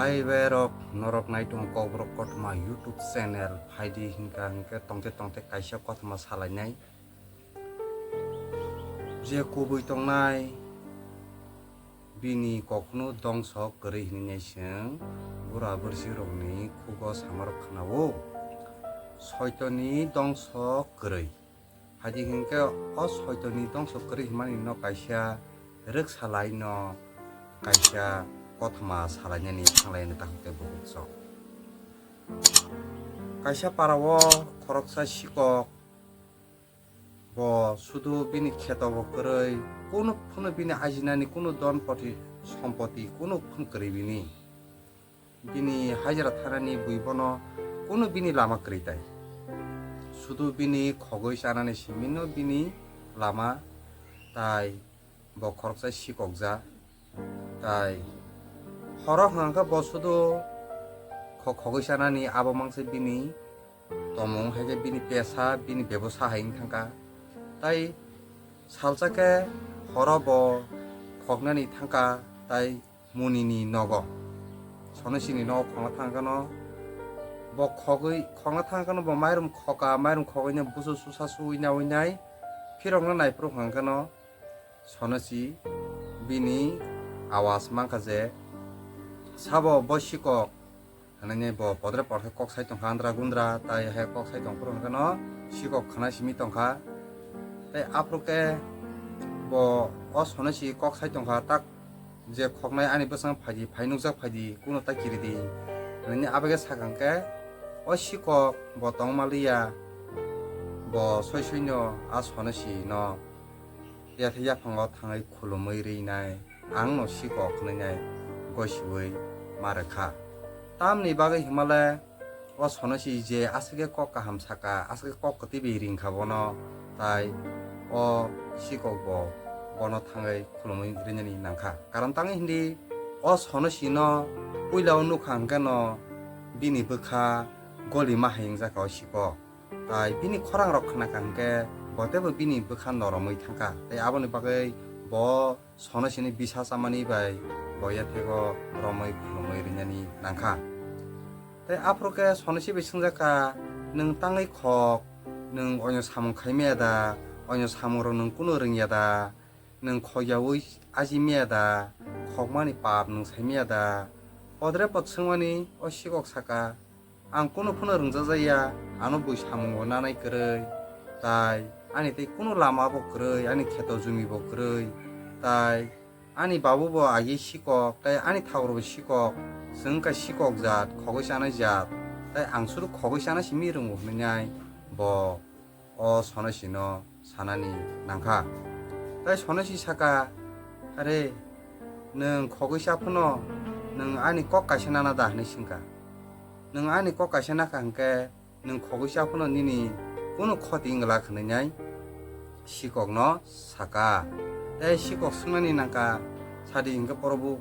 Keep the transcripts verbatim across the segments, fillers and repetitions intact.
Hai berok norok naitung Kokborok Kothoma YouTube channel phaidi hinkha hinkhe tongte tongte kaisa kothoma salainai. Je kubui tongnai bini kokno dongso kwrwi hinwi nai chwng bura bwrwsirokni khugo samarok khwnao. Soitoni dongso kwrwi. Phaidi hinkhe o soitoni dongso kwrwi himani no kaisa rwk salaino kaisa kothoma salainani thanglaini takhuk tei bukhuk sok. Kaisa parao khoroksa sikok bo sudu bini kheto bo kwrwi, kunu phunu bini ajinani kunu don poti sompoti kunu phun kwrwi bini. Bini hajra thanani bui bono kunu bini lama kwrwi tai. Sudu bini khogwi chanani simino bini lama tai bo khoroksa sikokja. Tai horo hwnkha bo sudu kho-, khogwi chanani abo mangse bini tomung hai khe bini pesa, bini bebosa hai wng thangkha. Tai salsa khe horo bo khoknani thangkha, tai munini nogo, Sonosini nogo khokna thangkhano, bo khogwi khokna thangkhano bo mairum khoka, mairum khogwino busu susa suwi nawi nai phirokno naiphuru hwnkha khano Sonosi bini awas mankha je, "Sabo bo sikok," hwnwi bo podre podre kok sai tongkha andra gundra, tai hai kok sai tongphuru hwnkhe no sikok khna simi tongkha. Tai aphuru khe bo o Sonosi kok sai tongkha, "Tak je khoknai ani bwsang phaidi, phai nukjak phaidi, kuno ta kiridi," hwnwi abage sakha hwnkhe o sikok bo tongma liya, bo soi soino a Sonosi no yathai yaphango thangwi khulumwi rinai, ang no sikok hwnwi nai gosiwi ma rwkha. Tamni bagwi himale o Sonosi je aswk khe kok kaham saka, aswk khe kok kwtwi bai ringkha bono, tai o sikok bo bono thangwi khulumwi rinani nangkha. Karon tangwi hindi o Sonosi no puila o nukha hwnkhe no bini bwkha goli ma hai wngjakha o sikok. Tai bini khorang rok khnakha hwnkhe bo teibo bini bwkha noromwi thangkha. Tai aboni bagwi bo Sonosini bisa chamani bai bo yathego romwi khulumwi rinani nangkha. Tai aphuru khe Sonosi bai swngjakha, "Nwng tangwi khok, nwng oino samung khaimaya da, oino samungrok nwng kunu rwngya da, nwng khokyaui ajimaya da, khokmani pap nwng saimaya da?" Podre pod swngmani o sikok saka, "Ang kunu phano rwngjakjakya, ano bui samungo nanai kwrwi, tai ani tei kunu lama bo kwrwi, ani kheto jumi bo kwrwi, tai ani babu bo agi sikok, tai ani thakur bo sikok, chwng wngkha sikok jat, khogwi chanai jat, tai ang suru khogwi chana simi rwngo," hwnwi nai bo o Sonosino sanani nangkha. Tai Sonosi saka, "Are, nwng khogwi cha phano nwng ani kok kaisa nana da?" hwnwi swngkha. "Nwng ani kok kaisa nakha hwnkhe nwng khogwi cha phano nini kunu khoti wng glak," hwnwi nai sikokno saka. Tai sikok swngnani nangkha, "Sadi hwnkhe Probu,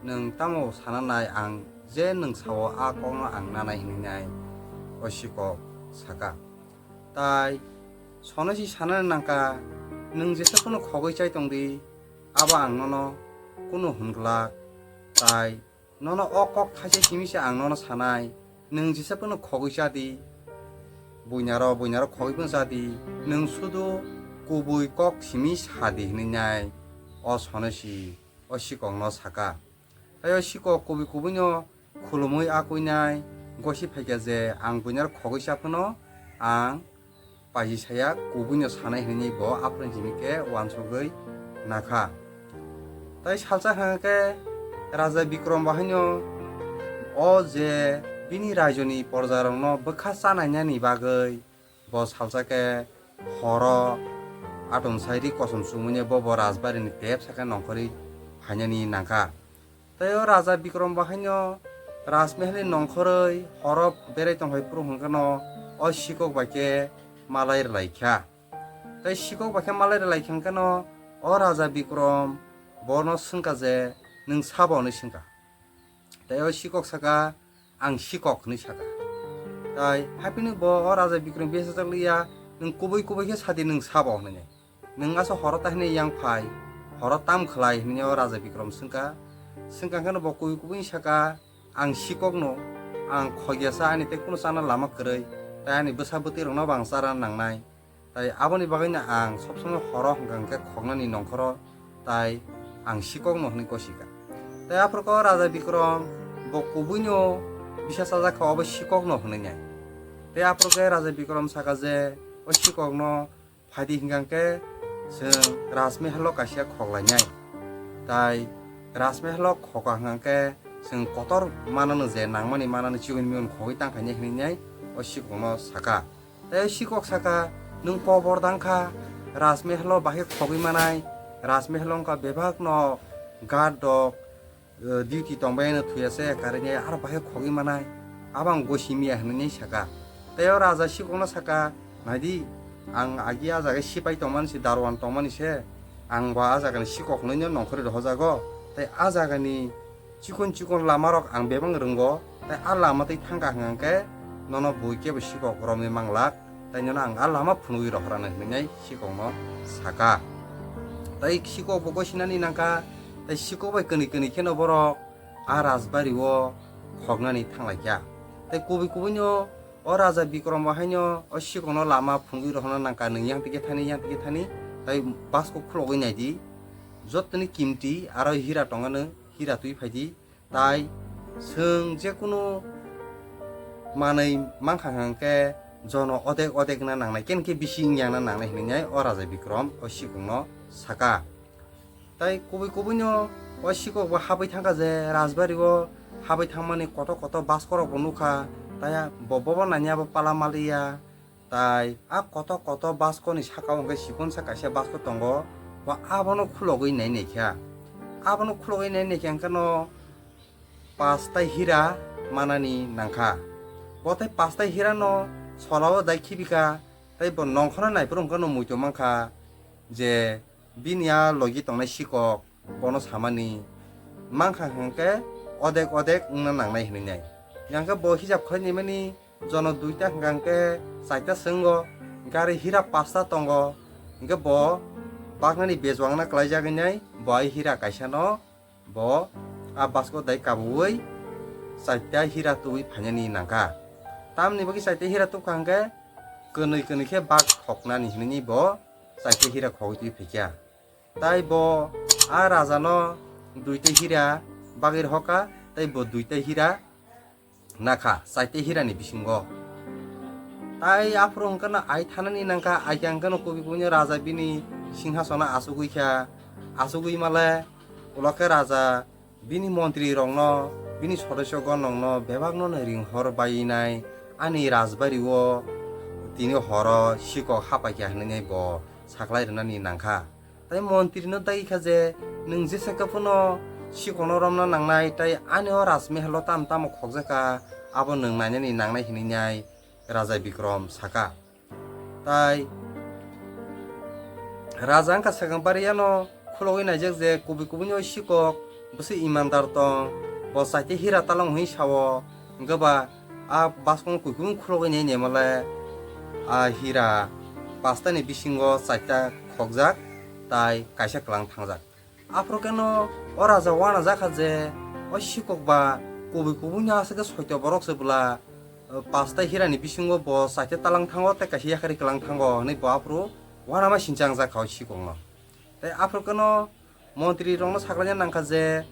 nwng tamo sana nai ang je nwng sao a kokno ang nanai," hwnwi nai o sikok saka. Tai Sonosi sanani nangkha, "Nwng jesa phano khogwi chai tongdi, abo ang nono kunu hwn glak, tai nono o kok thaisa simi se ang nono sanai, nwng jesa phano khogwi chadi, buinaro buinaro khogwi phano chadi, nwng sudu kubui kok simi sadi," hwnwi nai o Sonosi o sikokno saka. Tai o sikok kubui kubuino khulumwi akwinai gosi phaikha je, "Ang buinaro khogwi cha phano ang paji saya, kubuino sanai," hwnwi bo aphuru simi khe uansugwi nakha. Tai salsa hwnkhe Raja Bikrom bahaino o je bini raijoni porjarokno bwkha chanainani bagwi bo salsa khe horo atomsai ri kosom chumui bo bo rajbari ni tep sakhe nongkhorwi phainani nangkha. Tai o Raja Bikrom bahaino Rajmehel ni nongkhorwi horo berai tongphai phuru hwnkhe no o sikok bai khe malai rwlai kha. Tai sikok bai khe malai rwlai kha hwnkhe no o Raja Bikrom bono swngkha je, "Nwng sabo?" hwnwi swngkha. Tai o sikok saka, "Ang sikok," hwnwi saka. Tai haphini bo o Raja Bikrom besa jak liya, "Nwng kubui kubui khe sadi, nwng sabo?" hwnwi. "Nwng asa horo ta hwnwi yang phai, horo tam khlai?" hwnwi o Raja Bikrom swngkha. Swngkha hwnkhe no bo kubui kubui saka, ang sikokno, ang khokya sa, ani tei kunu chana lama kwrwi, tei ani bwsa bwtwi rokno bo ang chara nangnai. Tai aboni bagwino ang sob somoi horo hwnkha hwnkhe khoknani nongkhoro, tai ang sikokno hwnwi gosikha. Tai aphuru khe o Raja Bikrom bo kubuino bisa chajak kha, obo sikokno hwnwi nai. Tai aphuru khe Raja Bikrom saka je, o sikokno phaidi hwnkha hwnkhe chwng Rajmehalo kaisa khoklainai. Tai Rajmehalo khoka hwnkha hwnkhe chwng kotor manano je nangmani manano chigon migon khogwi tangkhainai hwnwi nai o sikokno saka. Tei sikok saka, "Nwng kobor dang kha, Rajmehalo bahai khogwi manai, Rajmehalo wngkha bebakno guard rok, eh, duty tongbai ano thuya se, karwi aro bahai khogwi manai, abo ang gosi miya," hwnwi saka. Tei o raja sikokno saka, "Naidi, ang agi a jaga sipai tongmani se, darwan tongmani se, ang bo a jagani sikok hwnwi nongkhorwi rohojago, tei a jagani chikon chikon lamarok ang bebak rwngo, tei a lama twi thangkha hwnkha hwnkhe nono bui kebo sikok romwi manglak, tei nono ang a lama phunugwi rohorani," hwnwi sikokno saka. Tei sikok bo gosinani nangkha, tei sikok bai kwnwi kwnwi kheno borok a rajbari o khoknani thanglaikha. Tei kubui kubuino o Raja Bikrom bo haino o sikokno lama phunugwi rohorna nangkha, "Nwng yang tike thani, yang tike thani, tei basko khulogwi naidi, jotoni kimti aro hira tongano, hira twi phaidi." Tai chwng jekunu manwi mankha hwnkhe jono odek odek na nangnai, ken khe bisi wngya na nangnai hwnwi o Raja Bikrom o sikokno saka. Tai kubui kubuino o sikok bo habwi thangkha je rajbari o, habwi thangmani koto koto baskorok bo nukha, tai bo bobo nani abo pala maliya. Tai a koto koto baskoni saka o hwnkhe sikonsa kaisa basko tongo, bo abono khulogwi nai naikha. Abono khulogwi nai naikha hwnkhe no pastai hira manani nangkha. Bo tai pastai hirano solao dai khibika, tei bo nongkhorno naiphuru hwnkhe no muitu mankha je bini a logi tongnai sikok bono samani mankha hwnkhe odek odek wngna nangnai hwnwi nai. Hwnkhe bo hijab khlai naimani jono duita hwnkha hwnkhe chaita swngo, gari hira pasta tongo, hwnkhe bo baknani bejwangna klaijagwi nai bo ai hira kaisano bo a basko dai kabuwi chaita hira tubui phainani nangkha. Tamni bagwi chaita hira tubkha hwnkhe kwnwi kwnwi khe bak khoknani hwnwi bo chaita hira khogwi twi phaikha. Tai bo a rajano duita hira bagwi rohorkha, tai bo duita hira nakha, chaita hirani bisingo. Tai aphuru hwnkhe no ai thanani nangkha, ai khe hwnkhe no kubui kubui no raja bini singhasono achugwi kha, achugwi male ulo khe raja bini montri rokno, bini sodosyo gonokno bebakno no ring hor bai nai, ani rajbari o tini horo sikok hapai kha hwnwi bo saklai rwnani nangkha. Tai montri no dagi kha je, "Nwng jesa khe phano sikokno romna nangnai, tai ani o rajmehal o tam tamo khokjak kha, abo nwng nainani nangnai," hwnwi nai Raja Bikrom saka. Tai raja wngkha swkang bari yano khulogwi naijak je kubui kubui ni o sikok bwswk imandar tong, bo chaite hira talong hwnwi sao, hwnkhe ba a baskong kuikung khulogwi nai naimale a hira pasta ni bisingo chaita khokjak tai kaisa kwlang thangjak. Aphuru khe no o raja uanajak kha je o sikok ba kubui kubui no aswk khe soito borok se bwla, pasta hira ni bisingo bo chaita talang thango tei kaisa yakarwi kwlang thango hwnwi bo aphuru uanama sinchang jak kha o sikok no. Tei aphuru khe no montri rokno saklaina nangkha je,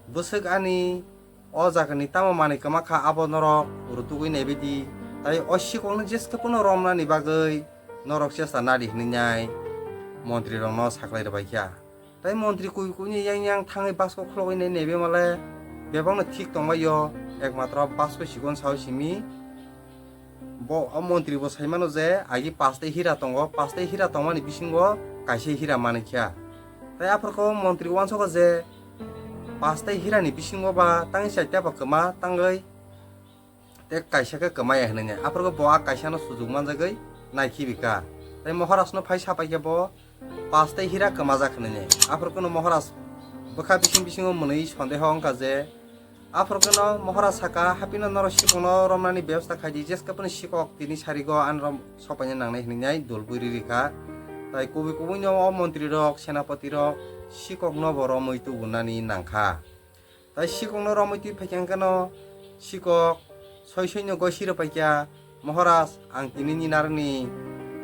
bwswk ani o jagani tamo manwi kwma kha abo norok rutugwi naibaidi, tai o sikokno jeske phano romnani bagwi norok chesta nadi hwnwi nai montri rokno saklai rwbaikha. Tai montri kubui kubui ni yang yang thangwi basko khulogwi nai naibe male bebakno thik tongbaio, ekmatro basko sikon sao simi. Bo, o montri bo sai mano je agi paste hira tongo, paste hira tongmani bisingo kaisa hira manikha. Tai aphuru khe o montri uansukha je paste hira ni bisingo ba tangwi chaita ba kwma tangwi tei kaisa khe kwmaya hinwi nai. Aphuru khe bo a kaisa no sujuk manjagwi naikhibi kha. Tai Maharaj no phai sapai khe bo paste hira kwmajak hinwi. Aphuru khe no Maharaj bwkha bising bisingo mwnwi sondeho wngkha je, aphuru khe no Maharaj saka, "Hapino norok sikokno romnani bebosta khaidi, jeske phano sikok tini sarigo ani rom sopaina nangnai," hinwi nai dol bui riri kha. Tai kubui kubui no o montri rok, senapati rok sikokno bo romwi tubunani nangkha. Tai sikokno romwi twi phaikha hwnkhe no sikok soi soino gosi rw paikha, "Moharaj, ang tini ni narwkni,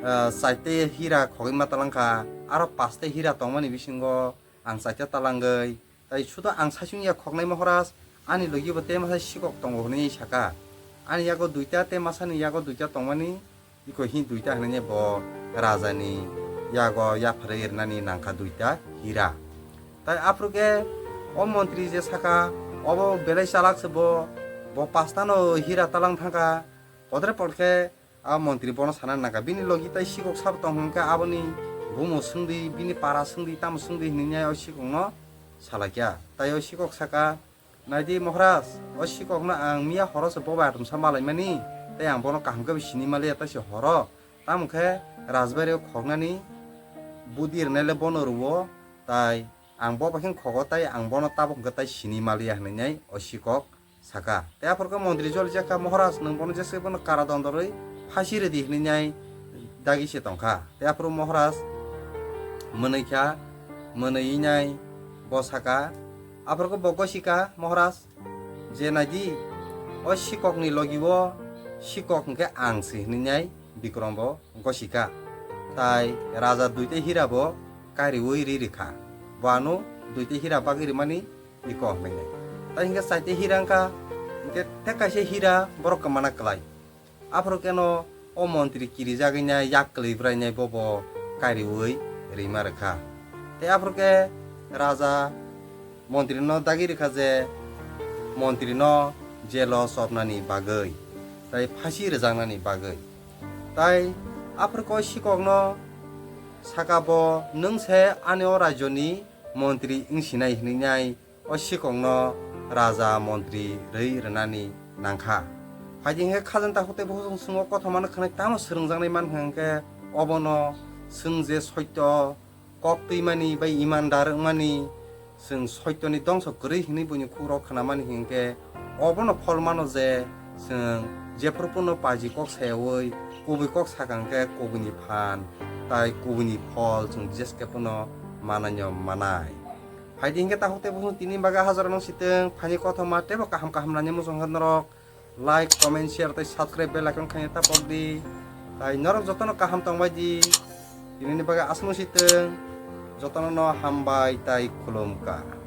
ah, chaite hira khogwi ma talangkha, aro paste hira tongmani bisingo ang chaite talangwi. Tai sudo ang saichung ya khoknai Moharaj, ani logi bo tei masa sikok tongo," hwnwi saka. Ani yago duita tei masani yago duita tongmani, iko hi duita hwnwi bo rajani yago yapharwi rwnani nangkha duita hira. Tai aphuru khe o montri je saka, "Obo belai chalak se bo, bo pastano hira talang thangkha." Podre pol khe a montri bono sana nangkha, bini logi tai sikok sabo tong hwnkhe aboni bumo swngdi, bini para swngdi, tamo swngdi hwnwi o sikokno salaikha. Tai o sikok saka, "Naidi Moharaj, o sikokno ang miya horo se bobai atomsa malaimani, tei ang bono kaham khe bo sini maliya, tai se horo. Tamo khe rajbari o khoknani budi rwnai le bono rwo, tai ang bo bai khe khogo, tai ang bono tabuk hwnkhe tai sini maliya," hwnwi o sikok saka. Tei aphuru khe montri jolijakha, "Moharaj, nwng bono jesa bono kara dondorwi phasi rwdi," hwnwi dagi se tongkha. Tei aphuru Moharaj mwnwi kha, mwnwi nai bo saka, aphuru khe bo gosika, "Moharaj, je naidi, o sikokni logi o sikok hwnkhe ang se," hwnwi Bikrom bo gosika. Tai raja duita hira bo kariui ri rikha. Bo ano duita hira bagwi rimani iko hwnwi. Tai hwnkhe chaite hira wngkha, hwnkhe tei kaisa hira borok kwmana kwlai. Aphuru keno o montri kirijagwi nai yak kwlwi bwrai nai bobo kariui rima rwkha. Tei aphuru khe raja montrino dagi rikha je montrino jelo chopnani bagwi tai phasi rwjaknani bagwi. Tai aphuru khe o sikokno saka bo, "Nwng se ani o rajyoni montri wngsinai," hwnwi nai o sikokno raja montri rwi rwnani nangkha. Phaidi hwnkhe khajang takhuk tei bukhuk swngchwng swngwi kothomano khwnwi tamo swrwngjaknai mankha hwnkhe obono swng je soito kok twimani bai imandar wngmani, chwng soitoni dongso kwrwi hwnwi buini khukrok khnamani hwnkhe obono phol mano je chwng jephru phano paji kok sayaui kubui kok sakha hwnkhe kubuini phan tai kubuini phol chwng jeske phano mananyo manai. Phaidi hwnkhe takhuk tei bukhuk tini bagwi hajar wng sitwng, phaini kothoma teibo kaham kaham nani muchung khe norok like, comment, share tei subscribe bell icon khaina ta pok di. Tai norok jotono kaham tong bai di. Tinini bagwi aswk sitwng, jotono no hambai tai khulumkha.